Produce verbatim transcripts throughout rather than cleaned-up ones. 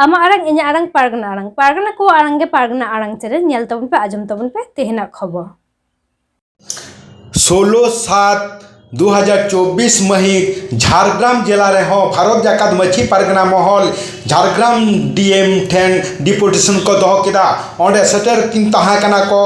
ᱟᱢᱟᱜ ᱟᱲᱟᱝ, ᱤᱧᱟᱹᱜ ᱟᱲᱟᱝ, ᱯᱟᱨᱜᱟᱱᱟ ᱟᱲᱟᱝ, ᱯᱟᱨᱜᱟᱱᱟ ᱠᱚᱣᱟᱜ ᱟᱲᱟᱝ ᱜᱮ ᱯᱟᱨᱜᱟᱱᱟ ᱟᱲᱟᱝ ᱪᱮᱱᱮᱞ᱾ ᱧᱮᱞ ᱛᱟᱵᱚᱱ ᱯᱮ, ᱟᱸᱡᱚᱢ ᱛᱟᱵᱚᱱ ᱯᱮ ᱛᱮᱦᱮᱧᱟᱜ ᱠᱷᱚᱵᱚᱨ᱾ ᱥᱳᱞᱳ ᱥᱟᱛ ᱫᱩ ᱦᱟᱡᱟᱨ ᱪᱚᱵᱵᱤᱥ ᱢᱟᱹᱦᱤᱛ ᱡᱷᱟᱲᱜᱨᱟᱢ ᱡᱮᱞᱟ ᱨᱮᱦᱚᱸ ᱵᱷᱟᱨᱚᱛ ᱡᱟᱠᱟᱛ ᱢᱟᱹᱡᱷᱤ ᱯᱟᱨᱜᱟᱱᱟ ᱢᱚᱦᱚᱞ ᱡᱷᱟᱲᱜᱨᱟᱢ ᱰᱤ ᱮᱢ ᱴᱷᱮᱱ ᱰᱤᱯᱩᱴᱮᱥᱚᱱ ᱠᱚ ᱫᱚᱦᱚ ᱠᱮᱫᱟ᱾ ᱚᱸᱰᱮ ᱥᱮᱴᱮᱨ ᱠᱤᱱ ᱛᱟᱦᱮᱸ ᱠᱟᱱᱟ ᱠᱚ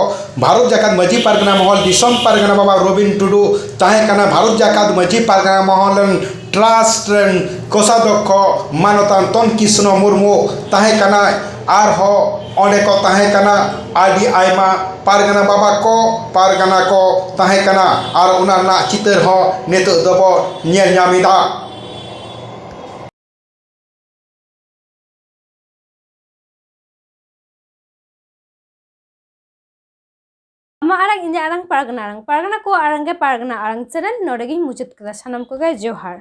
ᱵᱷᱟᱨᱚᱛ ᱡᱟᱠᱟᱛ ᱢᱟᱹᱡᱷᱤ ᱯᱟᱨᱜᱟᱱᱟ ᱢᱚᱦᱚᱞ ᱫᱤᱥᱚᱢ ᱯᱟᱨᱜᱟᱱᱟ ᱵᱟᱵᱟ ᱨᱚᱵᱤᱱ ᱴᱩᱰᱩ, ᱛᱟᱦᱮᱸ ᱠᱟᱱᱟ ᱵᱷᱟᱨᱚᱛ ᱡᱟᱠᱟᱛ ᱢᱟᱹᱡᱷᱤ ᱯᱟᱨᱜᱟᱱᱟ ᱢᱚᱦᱚᱞ ᱨᱮᱱ ᱴᱨᱟᱥᱴ ᱨᱮᱱ ᱠᱳᱥᱟᱫᱷᱚᱠᱠᱷᱚ ᱢᱟᱱᱚᱛᱟᱱ ᱛᱚᱱ ᱠᱨᱤᱥᱱᱚ ᱢᱩᱨᱢᱩ ᱛᱟᱦᱮᱸ ᱠᱟᱱᱟᱭ᱾ ᱟᱨᱦᱚᱸ ᱚᱸᱰᱮ ᱠᱚ ᱛᱟᱦᱮᱸ ᱠᱟᱱᱟ ᱟᱹᱰᱤ ᱟᱭᱢᱟ ᱯᱟᱨᱜᱟᱱᱟ ᱵᱟᱵᱟ ᱠᱚ, ᱯᱟᱨᱜᱟᱱᱟ ᱠᱚ ᱛᱟᱦᱮᱸ ᱠᱟᱱᱟ᱾ ᱟᱨ ᱚᱱᱟ ᱨᱮᱱᱟᱜ ᱪᱤᱛᱟᱹᱨ ᱦᱚᱸ ᱱᱤᱛᱚᱜ ᱫᱚᱵᱚ ᱧᱮᱞ ᱧᱟᱢ ᱮᱫᱟ᱾ ᱟᱢᱟᱜ ᱟᱲᱟᱝ, ᱤᱧᱟᱹᱜ ᱟᱲᱟᱝ, ᱯᱟᱨᱜᱟᱱᱟ ᱟᱲᱟᱝ, ᱯᱟᱨᱜᱟᱱᱟ ᱠᱚᱣᱟᱜ ᱟᱲᱟᱝ ᱜᱮ ᱯᱟᱨᱜᱟᱱᱟ ᱟᱲᱟᱝ ᱪᱮᱱᱮᱞ᱾ ᱱᱚᱰᱮ ᱜᱤᱧ ᱢᱩᱪᱟᱹᱫ ᱠᱮᱫᱟ᱾ ᱥᱟᱱᱟᱢ ᱠᱚᱜᱮ ᱡᱚᱦᱟᱨ᱾